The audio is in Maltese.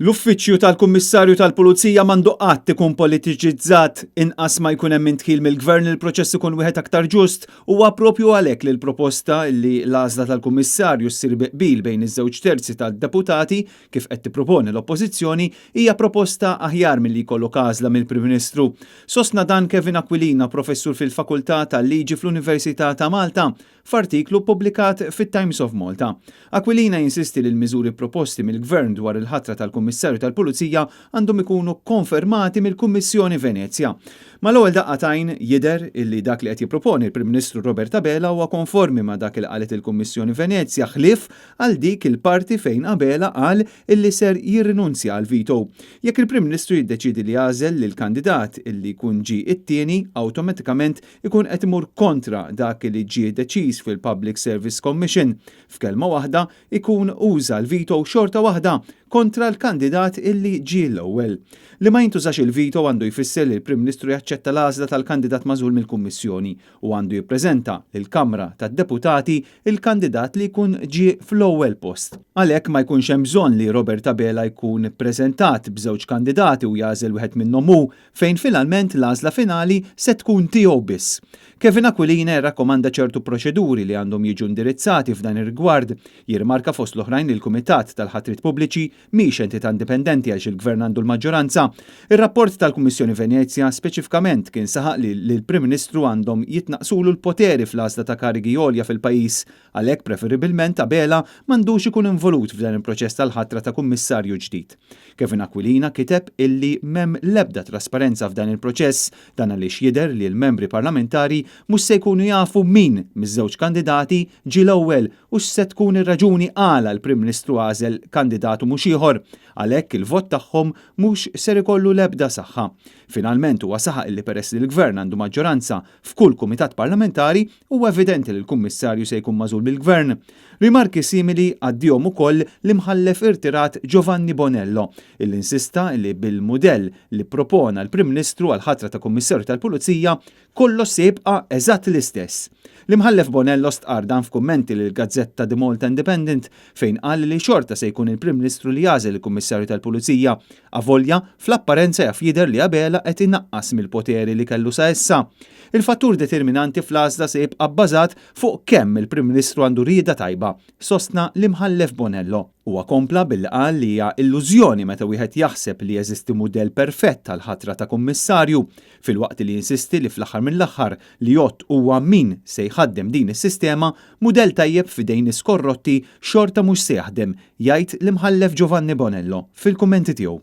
L-Uffiċċju tal-Kummissarju tal-Pulizija m'għandu qatt ikun politiċizzat. Inqas ma jkun hemm indħil mill-Gvern il-proċess ikun wieħed aktar ġust. Huwa proprju għalhekk li l-proposta li l-għażla tal-Kummissarju ssir bi qbil bejn iż-żewġ terzi tad-deputati, kif qed tipproponi l-Oppożizzjoni, hija proposta aħjar milli jkollok għażla mill-Prim Ministru. Sostna dan Kevin Aquilina, professur fil-Fakultà tal-Liġi fl-Università ta' Malta. F'artiklu ppubblikat fit-Times of Malta, Aquilina jinsisti li l-miżuri proposti mill-Gvern dwar il-ħatra tal-Kummissarju tal-Pulizija għandhom ikunu kkonfermati mill-Kummissjoni Venezja. Mal-ewwel daqqa t'għajn jidher illi dak li qed jipproponi l-Prim Ministru Robert Abela huwa konformi ma' dak li qalet il-Kummissjoni Venezja ħlief għal dik il-parti fejn Abela qal illi ser jirrinunzja għall-veto. Jekk il-Prim Ministru jiddeċiedi li jagħżel lill-kandidat illi jkun ġie t-tieni, awtomatikament ikun qed imur kontra dak li ġie deċiż fil-Public Service Commission. F'kelma waħda, ikun uża l-veto xorta waħda kontra l-kandidat illi ġie l-ewwel. Li ma jintużax il-veto għandu jfisser li l-Prim Ministru jaċċetta l-għażla tal-kandidat magħżul mill-Kummissjoni u għandu jippreżenta lill-Kamra tad-Deputati l-kandidat li jkun ġie fl-ewwel post. Għalhekk ma jkunx hemm bżonn li Robert Abela jkun ippreżentat b'żewġ kandidati u jagħżel wieħed minnhom hu fejn finalment l-għażla finali se tkun tiegħu biss. Kevin Aquilina jirrakkomanda ċertu proċeduri li għandhom jiġu indirizzati f'dan ir-rigward. Jirrimarka fost l-oħrajn li l-Kumitat tal-Ħatriet Pubbliċi mhix entità indipendenti għaliex il-Gvern għandu l-maġġoranza. Ir-rapport tal-Kummissjoni Venezja speċifikament kien saħaq li lill-Prim Ministru għandhom jitnaqqsulu l-poteri fl-għażla ta' karigi għolja fil-pajjiż. Għalhekk preferibilment Abela m'għandux ikun involut f'dan il-proċess tal-ħatra ta' Kummissarju ġdid. Kevin Aquilina kiteb illi m'hemm l-ebda trasparenza f'dan il-proċess, dan għaliex jidher li l-membri parlamentari mhux se jkunu jafu min miż-żewġ kandidati ġie l-ewwel u x'se tkun ir-raġuni għala l-Prim Ministru għażel kandidat u mhux ieħor. Għalhekk il-vot tagħhom mhux ser ikollu l-ebda saħħa. Finalment huwa saħaq illi peress li l-Gvern għandu maġġoranza f'kull kumitat parlamentari, huwa evidenti li l-Kummissarju se jkun magħżul mill-Gvern. Rimarki simili għaddihom ukoll l-Imħallef irtirat Giovanni Bonello, illi insista li bil-mudell li ppropona l-Prim Ministru għall-ħatra ta' Kummissarju tal-Pulizija, kollox se jibqa' eżatt l-istess. L-Imħallef Bonello stqarr dan f'kummenti lill-gazzetta The Malta Independent fejn qal li xorta se jkun il-Prim Ministru li jagħżel il-Kummissarju tal-Pulizija, avolja fl-apparenza jaf jidher li Abela qed inaqqas mill-poteri li kellu sa issa. Il-fattur determinanti fl-għażla se jibqa' bbażat fuq kemm il-Prim Ministru għandu rieda tajba, sostna l-Imħallef Bonello. Huwa kompla billi qal li hija illużjoni meta wieħed jaħseb li jeżisti mudell perfett għall-ħatra ta' Kummissarju, filwaqt li jinsisti li fl-aħħar mill-aħħar li jgħodd huwa min se jħaddem din is-sistema, mudell tajjeb f'idejn nies korrotti xorta mhux se jaħdem, jgħid l-Imħallef Giovanni Bonello fil-kummenti tiegħu.